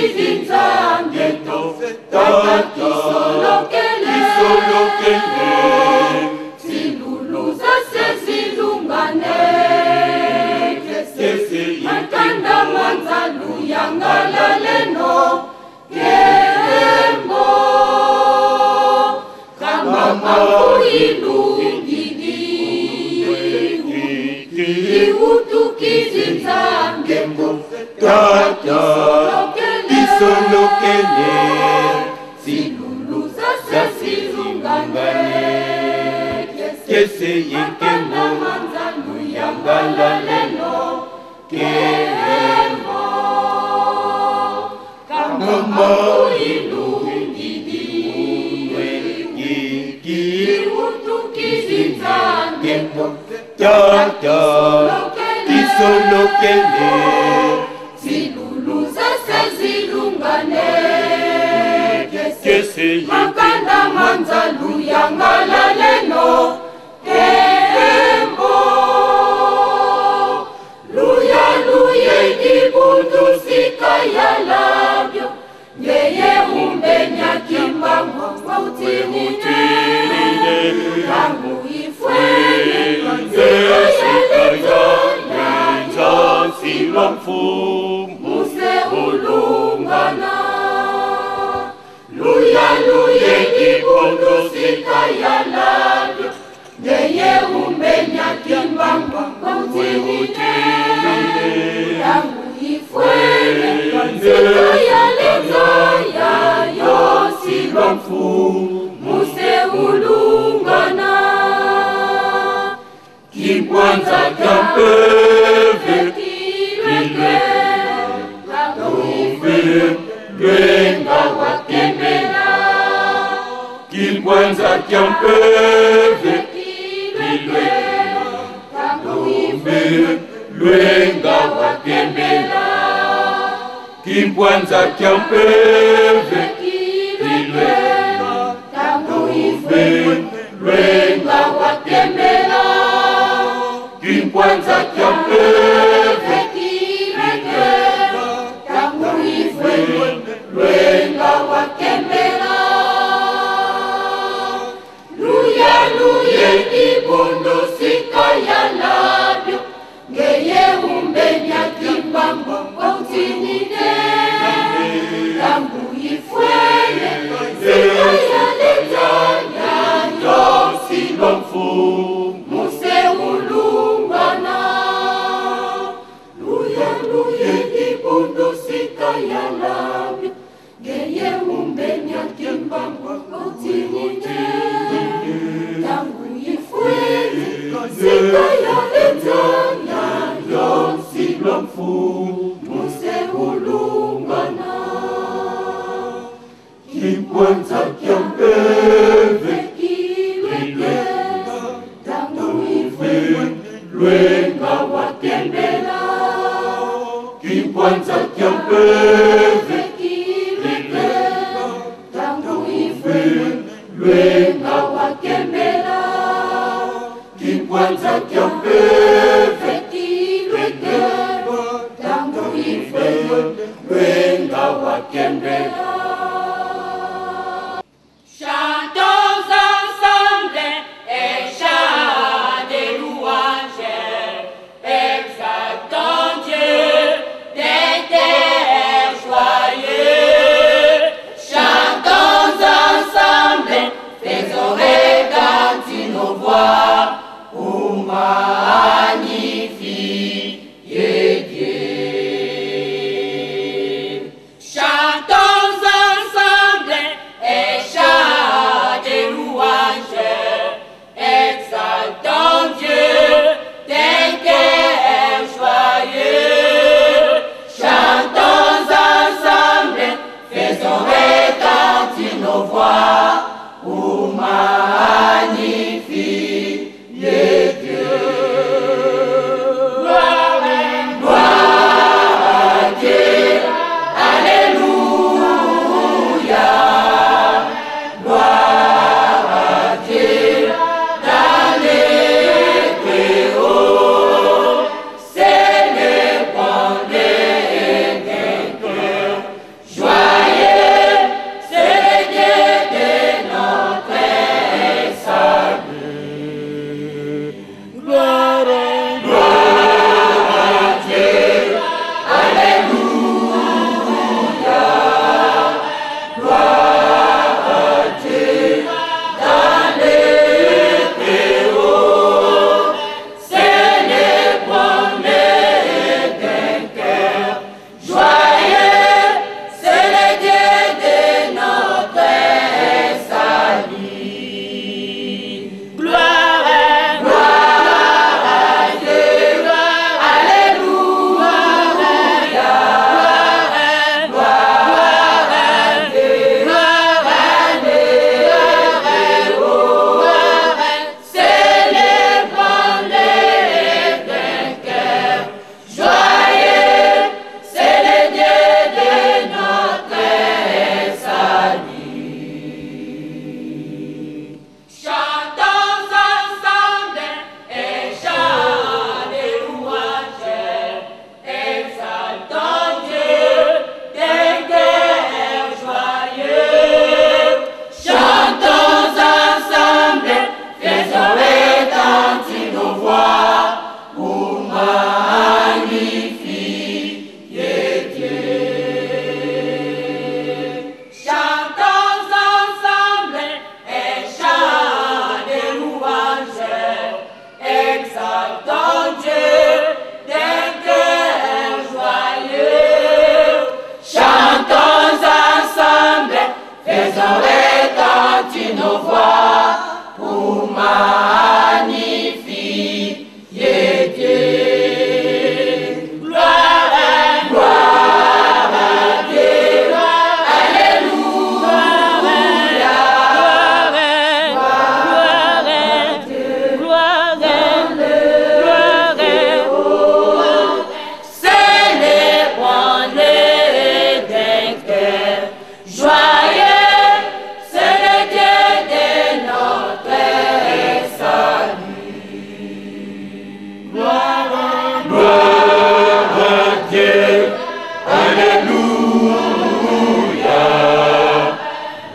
Kizinzangeto Tata Kisolokele Siluluza sezilungane Makanda manzalu yangalaleno Kembo Kama ilungidi Iutukizinzangeto Tata Kisolokele Siluluza sezilungane Kese Makanda yekemo manzalu yangalaleno Kembo Kama ilungidi Iutukizinzangeto Tata Kisolokele Siluluza sezilungane Kese Makanda manzalu yangalaleno Kembo Luya luye dibundu sikaya labyo Ngeye umbenya kimbangu Utinine Kangu ifwele Nzansi lwamfumu Muse ulungana Luya luye dibundu sikaya labyo Ngeye umbenya kimbangu Utinine Kangu ifwele Sikaya lenzoya yosi lwamfumu Muse ulungana Kibwanza kyampeve Kilweke Kangu ifwele Lwenga wakembela Kibwanza kyampeve Kilweke Kangu ifwele Lwenga wakembela Kibwanza kyampeve Kilweke Kangu ifwele Lwenga wakembela Kibwanza kyampeve Kilweke Kangu ifwele Lwenga wakembela Luya luye ibundu sikaya labyo Ngeye umbenya kimbangu Utinine Kangu ifwele Sikaya lenzanya Nzansi lwamfumu Muse ulungana Luya luye ibundu sikaya labyo Ngeye umbenya kimbangu Utinine Kangu ifwele Sikaya lenzanya Nzansi lwamfumu Muse ulungana Kibwanza kyampeve Kilweke Kangu ifwele Lwenga wakembela Kibwanza kyampeve Kilweke Kangu ifwele Lwenga wakembela Kibwanza kyampeve Kilweke Kangu ifwele Lwenga wakembela Chantons ensemble et chants des louanges, exaltons Dieu des terres joyeux. Chantons ensemble, faisons retentir nos voix pour magnifier Dieu. Chantons Ton Dieu d'un cœur joyeux. Chantons ensemble, faisons retentir nos voix pour magnifier Dieu. Gloire, gloire à Dieu. Alléluia. Gloire, gloire, gloire. Célébrons-le d'un cœur joyeux, c'est le Dieu de notre salut. Gloire à Dieu, Alléluia.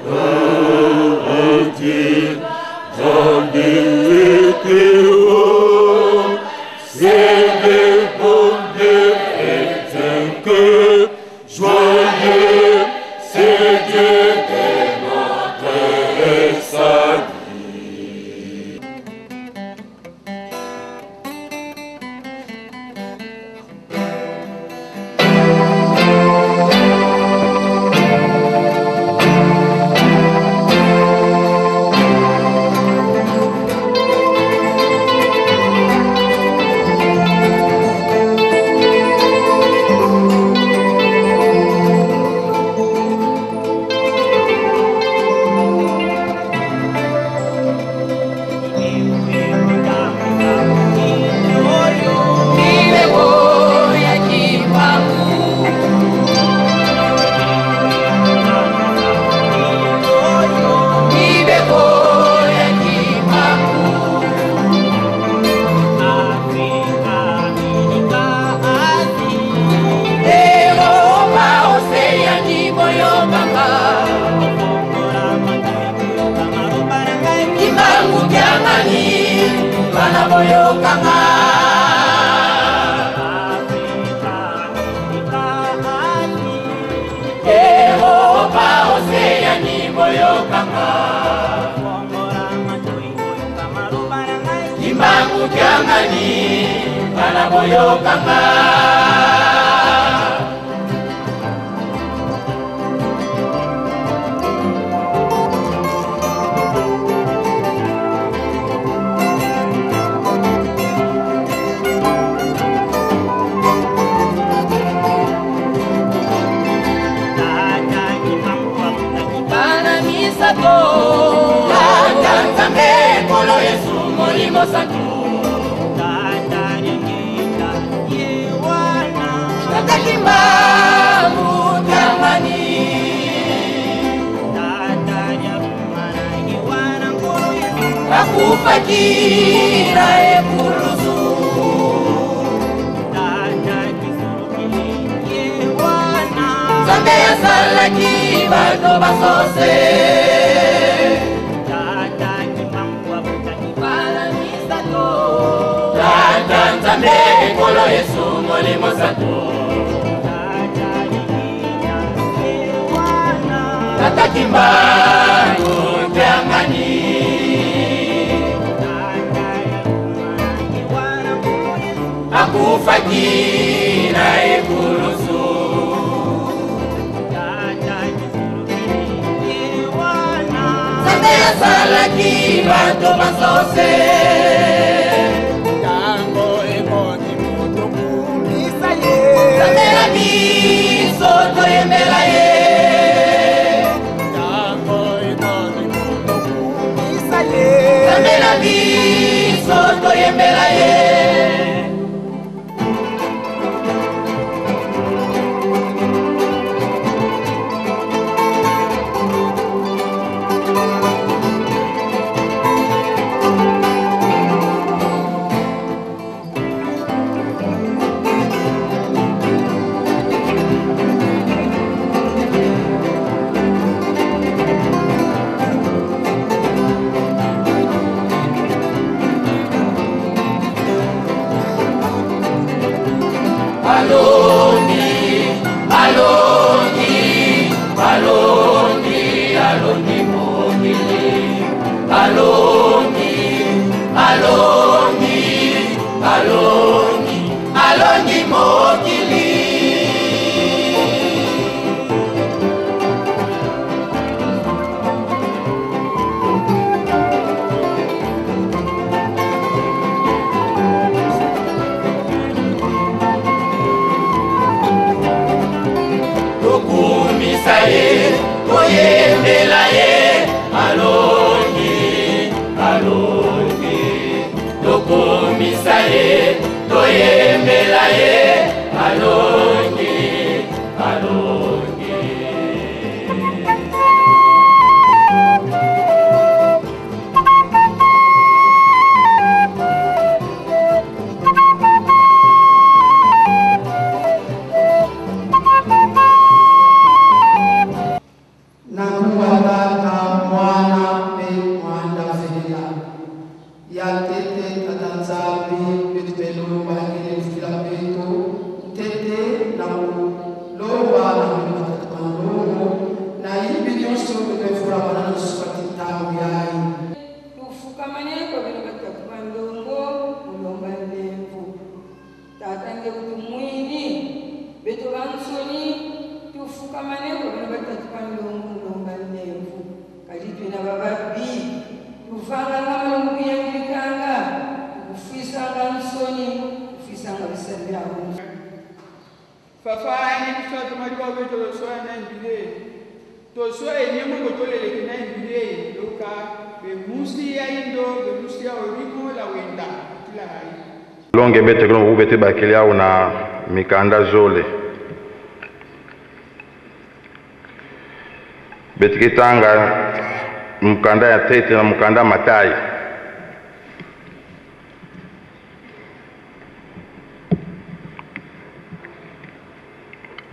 Gloire à Dieu, dans les haut, c'est le bon Dieu d'un cœur joyeux, c'est le Dieu de notre salut. Alongi, alongi mokili. Tokumisa ye, toyembela ye, alongi, alongi. Tokumisa ye, toyembela ye, alongi, alongi. Na kuwa Tata, Mwana mpe Mwanda Felela ya tete Tata Nzambi betu belomba ngele mfila betu ntete na kulomba na bino batata bandongo na yibi nyonso betu efula bana na suka ti ntango yayi. Tufukamane kwa bino batatu bandongo mulomba lemvu tata nge kutumwini beto bansoni tufukamane kwa bino batatu bandongo mulomba lemvu kadi twina bababi tuvanganga malungu kuyangilikanga tukufisanga nsoni kufisanga bisabira Fafa ni biso tomadi ba beto lo so na ndile. To so e ni mo ko le le na ndile loka be musi ya indo be musi ya orimo la wenda kila hai. Longe bete kulongo ubete bakeli au na mikanda zole. Betikitanga mukanda ya tete na mukanda matai.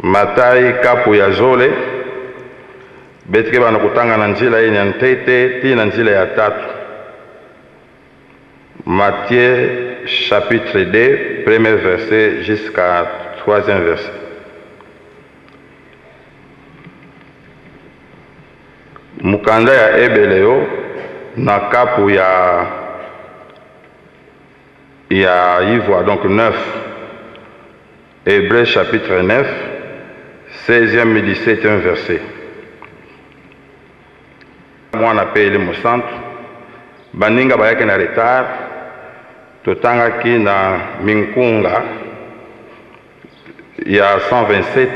Matai kapu ya zole betike bana kutanga na nzila ye ya ntete ti na nzila ya tatu. Matthieu chapitre 2, premier verset jusqu'à troisième verset. Mukanda ya Ebeleo na kapu ya Ivoire, donc 9. Hébreux chapitre 9, 16e et 17e verset. Mwana pe ele mosantu, baninga bayaki na retard, totangaki na minkunga ya 127,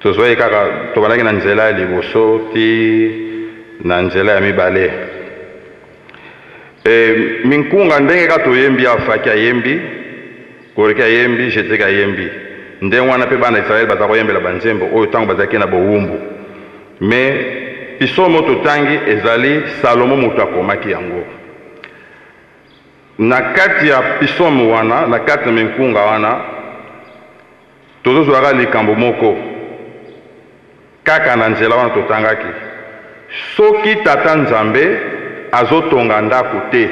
tozwaki kaka tobandaki na nzela ya liboso ti na nzela ya mibale. Minkunga ndenge kaka toyembi afaki ayembi, koreki ayembi, jeteki ayembi. Ndenge wana mpe bana Israël baza koyembela banzembo oyo ntango bazalaki na bowumbu. Mais pisomo totangi ezali Salomo moto akomaki yango. Na kati ya pisomo wana, na kati ya minkunga wana, tozozwaka likambo moko kaka na nzela wana totangaki. Soki tata Nzambe azotonga ndako te,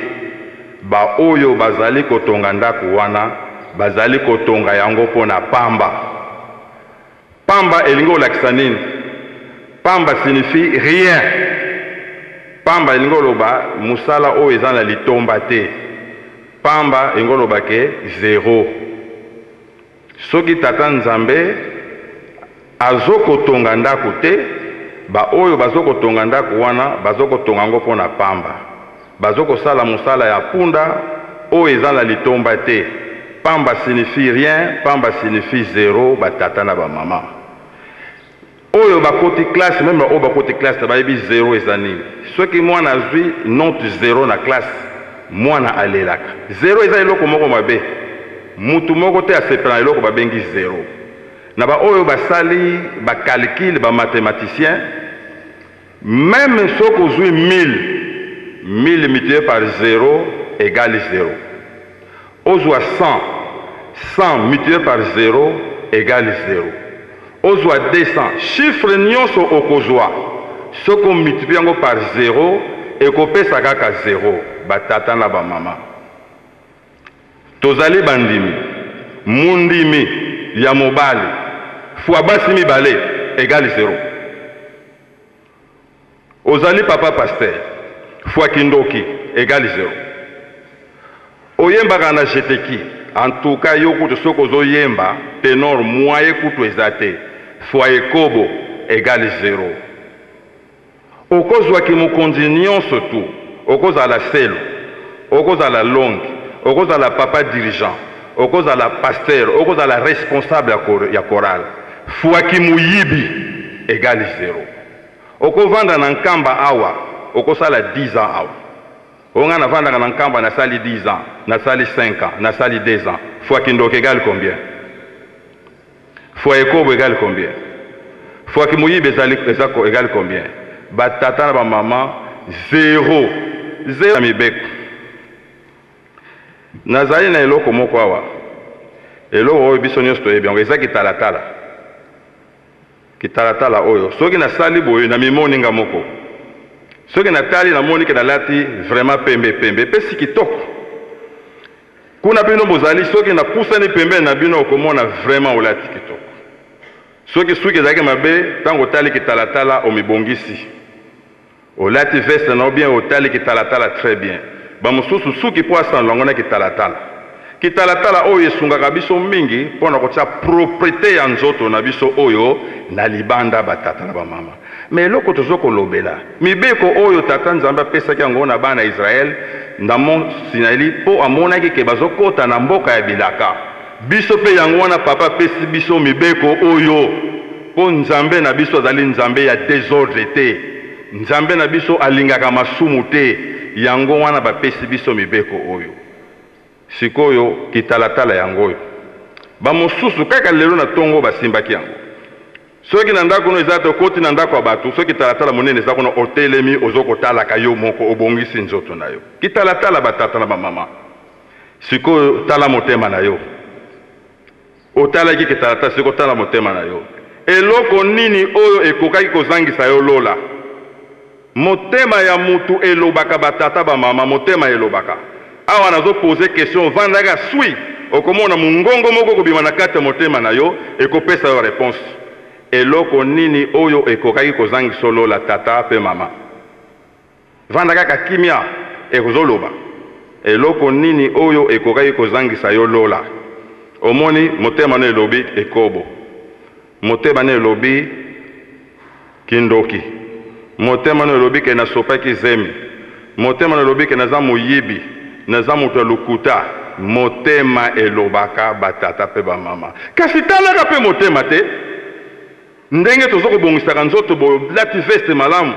ba oyo bazali kotonga ndako wana bazali kotonga yango mpona pamba. Pamba elingi kolakisa nini? Pamba signifie rien. Pamba elingi koloba mosala oyo eza na litomba te. Pamba elingi koloba ke zéro. Soki tata Nzambe azokotonga ndako te, ba oyo bazokotonga ndako wana bazokotonga yango mpona pamba. Bazokosala mosala ya punda oyo eza na litomba te. Pamba signifie rien, pamba signifie zéro, ba tata na ba mama. Oyo bakoti classe, même oyo bakoti classe, bayebi zéro eza nini. Soki mwana azwi note zéro na classe, mwana alelaka. Zéro eza eloko moko mabe. Mutu moko te asepela na eloko babengi zéro. Na ba oyo basali ba calcul, ba mathématicien, même soki ozwi 1000, 1000 multiplié par 0 égale 0. Ozwa 100, 100 multiplié par 0 égale 0. Ozwa 200, chiffre nyonso okozwa, soki omultiplie yango par 0, ekopesa kaka 0. Batata na bamama. Tozali bandimi, mundimi ya mobali fois basi mibale égale 0. Ozali papa pasteur fois kindoki égale 0. Oyembaka na jeteki en tout cas yo kutu soki ozoyemba tenor moyen kutu eza te fois ekobo egale zero. Okozwa kimokonzi nionso tout, okozala selo, okozala longue, okozala papa dirigeant, okozala pasteur, okozala responsable ya chorale fois kimoyibi egale zero. Okovanda na Nkamba awa okosala 10 ans awa. Oh nga navandaka na Nkamba nasali 10 ans, nasali 5 ans, nasali 2 ans fois kindoki egale combien? Fois ekobo egale combien? Fois kimoyibi ezali eza egale combien? Ba tata na ba maman zero zero na mibeko. Nazali na eloko moko awa, eloko oyo biso nyonso toyebi yango, eza kitalatala. Kitalatala oyo soki nasali boye na mimoni nga moko soki natali namoni ke nalati vraiment pembe pembe epesi kitoko kuna bino bozali soki napusani pembeni na bino okomona vraiment olati kitoko soki suki ezalaki mabe ntango otali kitalatala omibongisi Olati veste na yo bien otali kitalatala très bien. Ba mosusu suki po asanola yango na kitalatala. Kitalatala oyo esungaka biso mingi po na kotia proprete ya nzoto na biso oyo na libanda ba tata na ba mama. Mais eloko tozo kolobela, mibeko oyo tata Nzambe apesaki yango na bana Israël na mont Sinaï po amonaki ke bazo kota na mboka ya bilaka. Biso pe yango wana papa apesi biso mibeko oyo. Mpo Nzambe na biso azali Nzambe ya desordre te. Nzambe na biso alingaka masumu te. Yango wana bapesi biso mibeko oyo. Sikoyo, kitalatala yango oyo. Bamosusu, kaka lelo na ntongo, basimbaki yango. Soki na ndako no eza te, okoti na ndako ya bato, soki kitalatala monene eza kuna, otelemi, ozo kotalaka yo moko, obongisi nzoto na yo. Kitalatala, batata na bamama. Sikoyo, tala motema na yo. Otalaki kitalatala, sikoyo tala motema na yo. Eloko nini oyo ekokaki kozangisa yo lola? Motema ya mutu elobaka ba tata ba mama, motema elobaka. Awa nazo poser question, vandaka sui, okomona mungongo moko ekobima na kati ya motema na yo, ekopesa yo reponse. Eloko nini oyo ekokaki kozangisa yo lola tata pe mama? Vanda kaka kimia ezo loba. Eloko nini oyo ekokaki kozangisa yo lola? Omoni motema no elobi ekobo. Motema no elobi kindoki. Motema no elobi ke nasopaki zemi. Motema no elobi ke naza moyibi, naza moto ya lokuta. Motema elobaka ba tata pe ba mama. Kasi talaka pe motema te. Ndenge tozo kobongisaka nzoto boye olati veste malamu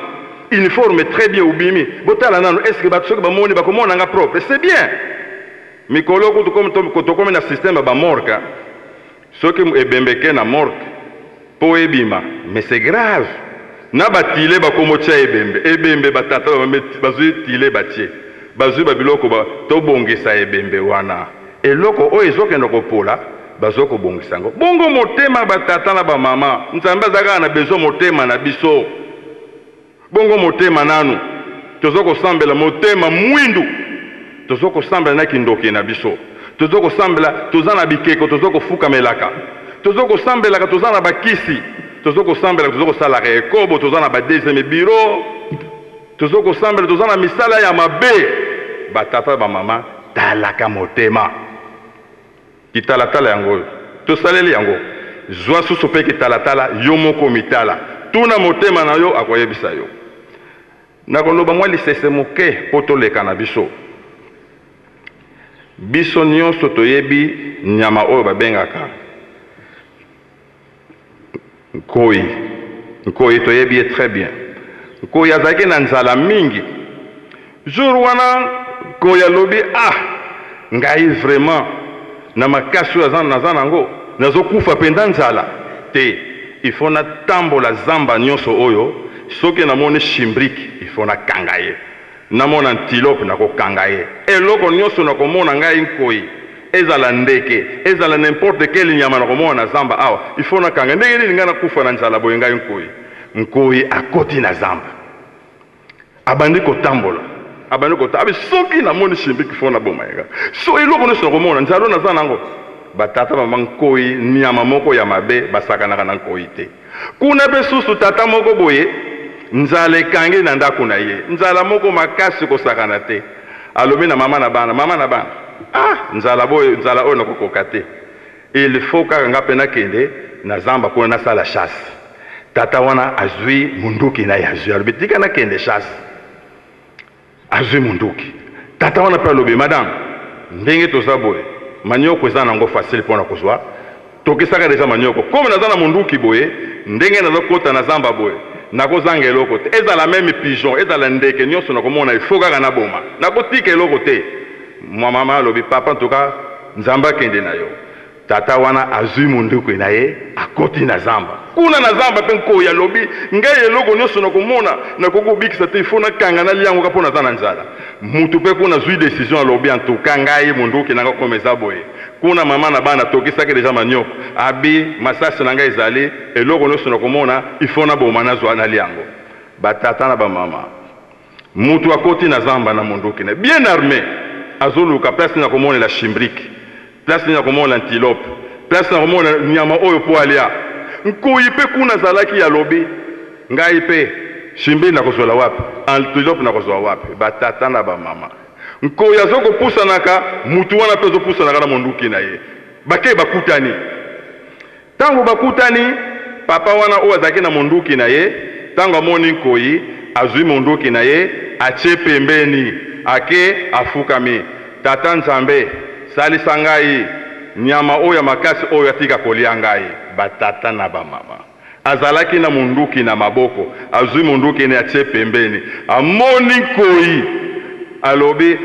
uniforme très bien obimi botala nanu est ce que batu soki bamoni bakomona nga propre c'est bien mikolo kutu comme tokomi na système ya ba morgue soki ebembe eke na morgue po ebima mais c'est grave na ba tile bakomo tia ebembe ebembe ba tata bazui tile batie bazui ba biloko ba tobongisa ebembe wana Eloko oyo ezo kende kopola bazo kobongisa yango bongo motema ba tata na ba mama nzambe aza kaka na besoin motema na biso bongo motema nanu tozo kosambela motema mwindu tozo kosambela na kindoki na biso tozo kosambela toza na bikeko tozo kofukamelaka tozo kosambelaka toza na bakisi tozo kosambelaka tozo kosalaka ekobo toza na ba deuxième bureau Tozo kosambela toza na misala ya mabe ba tata ba mama talaka motema kitalatala yango oyo tosaleli yango zwa susu pe kitalatala yo moko mitala tuna motema na yo akoyebisa yo nakoloba mwa lisese moke po toleka na biso biso nyonso toyebi nyama oyo babengaka Nkoyi. Nkoyi toyebi ye très bien. Nkoyi azalaki na nzala mingi. Jour wana Nkoyi alobi ah ngai vraiment na makasi oyo naza nango nazokufa mpenza nzala te. Il faut natambola zamba nyonso oyo soki namoni chimbrique il faut nakanga ye. Namona antilope nakokanga ye. Eloko nionso nakomona ngai nkoyi, ezala ndeke, ezala n'importe quel nyama nakomona na zamba awa, il faut nakanga. Ndenge nini ngai nakufa na nzala boye ngai nkoyi? Nkoyi akoti na zamba. Abandi kotambola. Abandi kota, abi soki namoni shimbiki il faut naboma ye kaka. So eloko nionso nakomona, nzala oyo naza nango. Ba tata ba mama nkoyi nyama moko ya mabe basakanaka na nkoyi te. Kuna pe susu tata moko boye nzala ekangi na ndaku na ye, nzala moko makasi kosakana te. Alobi na mama na bana, mama na bana, Ah, nzala boye, nzala oyo nakokoka te. Il faut kaka nga mpe nakende na zamba kuna nasala chasse. Tata wana azwi munduki na ye, azwi, alobi tika nakende chasse. Azwi munduki. Tata wana mpe alobi, madame, ndenge toza boye, manioko eza nango facile mpo na kozwa, tokisaka deja manioko. Comme naza na munduki boye, ndenge nazokota na zamba boye, nakozanga eloko te. Ezala meme pigeon, ezala ndeke nyonso nakomona, il faut kaka naboma. Nakotika eloko te. Mwa mama alobi, papa, en tout cas, Nzambe akende na yo. Tata wana azwi munduki na ye, akoti na zamba. Kuna na zamba mpe nkoyi alobi, ngai eloko nyonso nakomona, nakoki kobikisa te, il faut nakanga nalia yango kaka mpo naza na nzala. Mutu mpe kuna azwi decision, alobi, en tout cas, ngai munduki na ngai koma eza boye. Kuna mama na bana atokisaki deja manioko, abi masasi na ngai ezali, eloko nyonso nakomona, il faut naboma, nazwa nalia yango. Ba tata na ba mama, mutu akoti na zamba na munduki na bien armé, azoluka place nini akomonela chimbrique, place nini akomona antilope, place nini akomona nyama oyo po alia. Nkoyi pe kuna azalaki, alobi ngai pe chimbrique nakozwela wapi, antilope nakozwa wapi? Ba tata na ba mama, nkoyi azokopusanaka, mutu wana pe azopusanaka na munduki na ye, bake bakutani. Tango bakutani, papa wana oyo azalaki na munduki na ye, tango amoni nkoyi, azwi munduki na ye, atie pembeni, ake afukami, Tata Nzambe, salisa ngai, nyama oyo ya makasi oyo atika kolia ngai. Ba tata na ba mama, azalaki na munduki na maboko, azwi munduki ne atie pembeni, amoni nkoyi, alobi,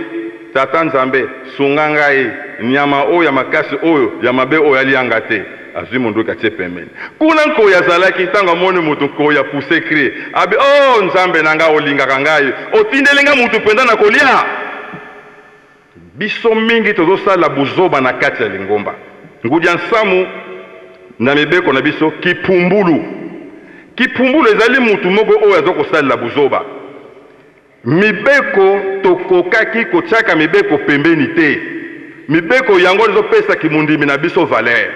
Tata Nzambe, sunga ngai, nyama oyo ya makasi oyo ya mabe oyo alia nga te. Azwi munduki atie pembeni. Kuna nkoyi azalaki, tango amoni mutu, nkoyi a pousser cri, abi, oh Nzambe na nga, olingaka ngai, otindeli nga mutu penza na kolia. Biso mingi tozosala buzoba na kati ya lingomba. Ngudia nsamu na mibeko na biso kipumbulu. Kipumbulu ezali mutu moko oyo azo kosalela buzoba. Mibeko, tokokaki kotiaka mibeko pembeni te. Mibeko yango ezopesa kimondimi na biso valeur.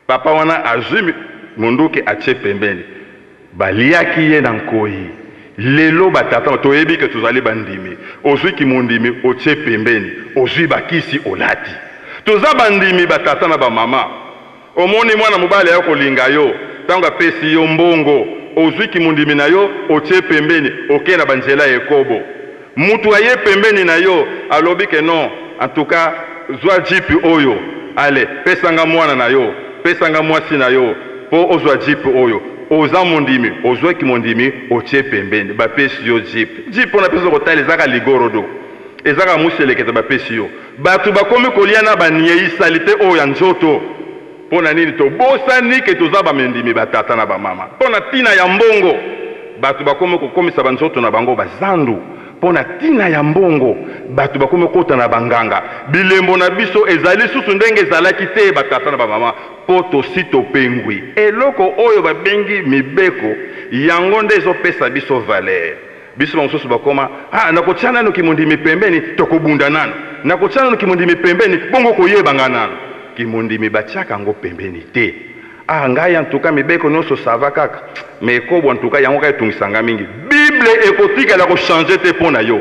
Papa wana azwi munduki atie pembeni, baliaki ye na nkoyi. Lelo ba tata toyebi ke tozali bandimi, ozwi kimondimi otie pembeni, ozwi bakisi olati. Toza bandimi ba tata na ba mama. Omoni mwana mobali ayo kolinga yo, tango apesi yo mbongo, ozwi kimondimi na yo otie pembeni, oke na ba nzela ya ekobo. Mutu aye pembeni na yo alobi ke non, en tout cas zwa jeep oyo, allez pesa nga mwana na yo, pesa nga mwasi na yo po ozwa jeep oyo. Oza mondimi, ozwa kimondimi otie pembeni, bapesi yo jeep. Jeep wana pe soki otali eza kaka ligorodo, eza kaka muselekete bapesi yo. Batu bakomi kolia na ba nieyi salite oyo ya nzoto. Pona nini tobosani ke toza ba mindimi ba tata na ba mama? Pona tina ya mbongo batu bakomi kokomisa ba nzoto na bango ba zandu. Pona tina ya mbongo batu bakomi kokota na ba nganga. Bilembo na biso ezali susu ndenge ezalaki te ba tata na ba mama po tosi topengwi. Eloko oyo babengi mibeko yango nde ezopesa biso valeur. Biso ba mosusu bakoma, ah, nakotia nanu kimondimi pembeni, tokobunda nanu. Nakotia nanu kimondimi pembeni, bongo okoyeba nga nanu. Kimondimi batiaka yango pembeni te. Ah, ngai en tout cas mibeko nionso ça va kaka, mais ekobo en tout cas yango kaka etungisa nga mingi. Bible ekotikala ko changer te mpo na yo.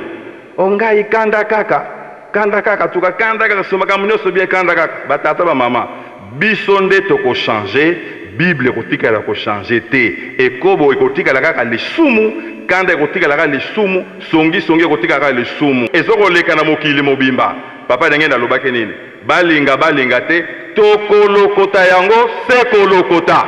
Oh ngai kanda kaka, kanda kaka, en tout cas kanda kaka, so makambo nionso bien kanda kaka. Ba tata ba mama, biso nde toko changer, Bible ekotikala ko changer te. Ekobo ekotikala kaka lisumu, kanda ekotikala kaka lisumu, songi songi ekotikala kaka lisumu. Ezo koleka na mokili mobimba. Papa Dengenda alobaki nini? Balinga balinga te, tokolokota yango se kolokota.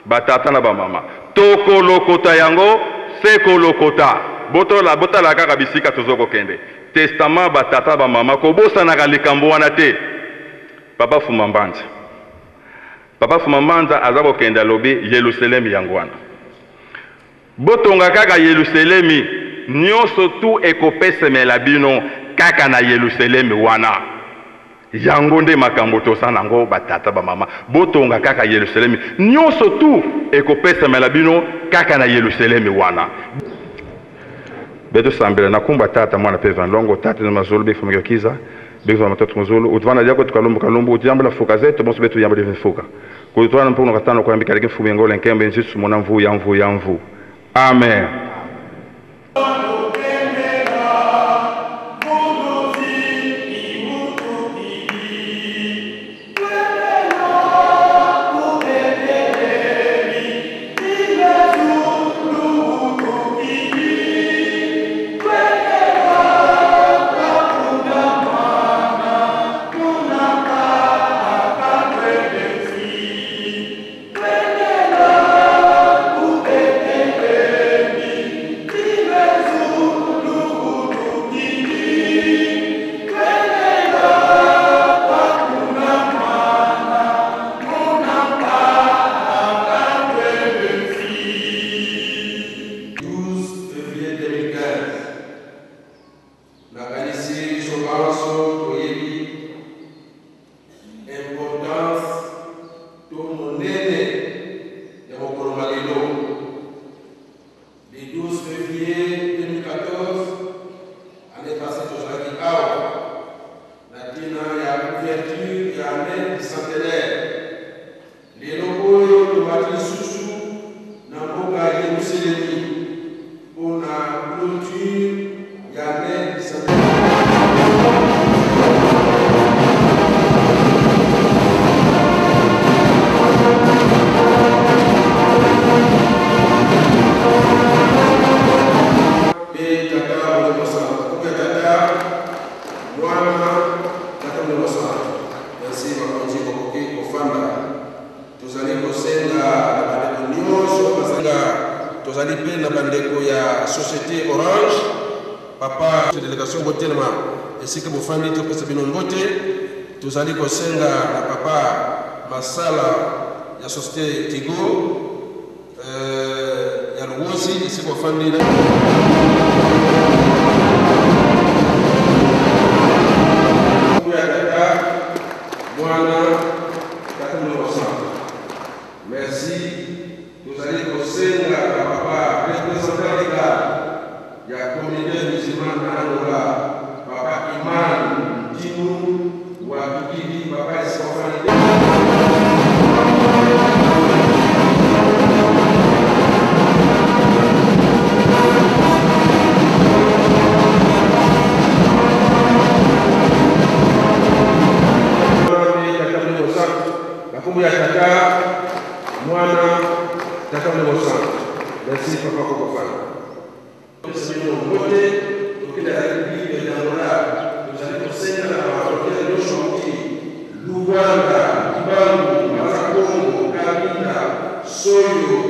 Ba tata na ba mama, tokolokota yango se kolokota. Botola, botala kaka bisika tozo kokende. Testament ba tata ba mama, kobosanaka likambo wana te. Papa Fuma Mbanza. Papa Fuma Mbanza aza kokende alobi Yelusalemi yango wana. Botonga kaka Yelusalemi, nionso tout ekopesemela bino kaka na Yelusalemi wana. Yango nde makambo toza nango ba tata ba mama. Botonga kaka Yelusalemi, nionso tout ekopesemela bino kaka na Yelusalemi wana. Beto sambela na kumba tata mwana pe vanlongo tata na mazulu be fumikio kiza be fuma matatu muzulu utvana lyako tukalumbu kalumbu utiyambula fuka zetu bonso betu yambula fuka kutwana mpuno katano kuyambika leke mfumu ngole nkembe nzisu mona mvu ya mvu ya mvu. Amen. Tozali mpe na bandeko ya Société Orange, papa délégation botelema esika bofandi topesa bino mbote. Tozali kosenga na papa Masala ya Société Tigo ya Luwozi esika bofandi na ya tata mwana tata molimo santo. Merci. Tozali kosenga na papa représentant legal ya communauté musulmane na Angola, papa Iman Ntinu wa Bikili, papa esika ofandi. Nakombo ya tata mwana tata molimo santo. Merci papa Kokofana. Mbote tokenda ya République d'Angola, tozali kosenga na bafrontière nyonso bauti Luanda, Kibangu, Mbanza-Kongo, Kabinda, Soyo,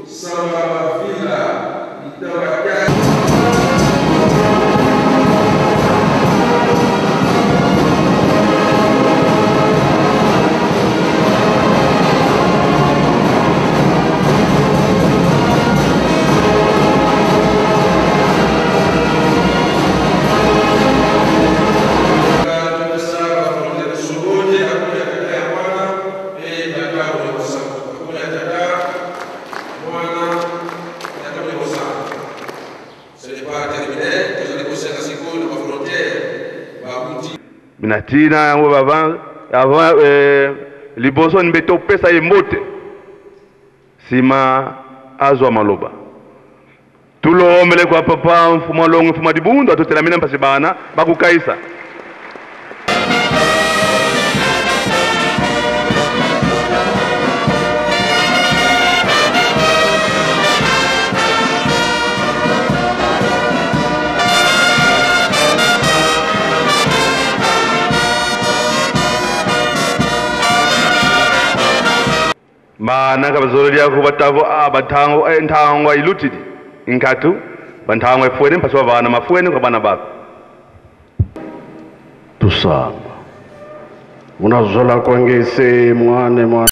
Samba, Bavila, Itambaka. Na ntina yango bava avant liboso mbe topesa ye mbote nsima azwa maloba tulombele kwa papa mfuma longo mfuma dibundu atotela mina mpasi bana bakukaisa. Mana kabazolo lyako batavo bathango nthango ilutidi inkatu banthango efuene mpasi bana mafuene kwa bana bako tusamba unazola kwangese mwane mwana.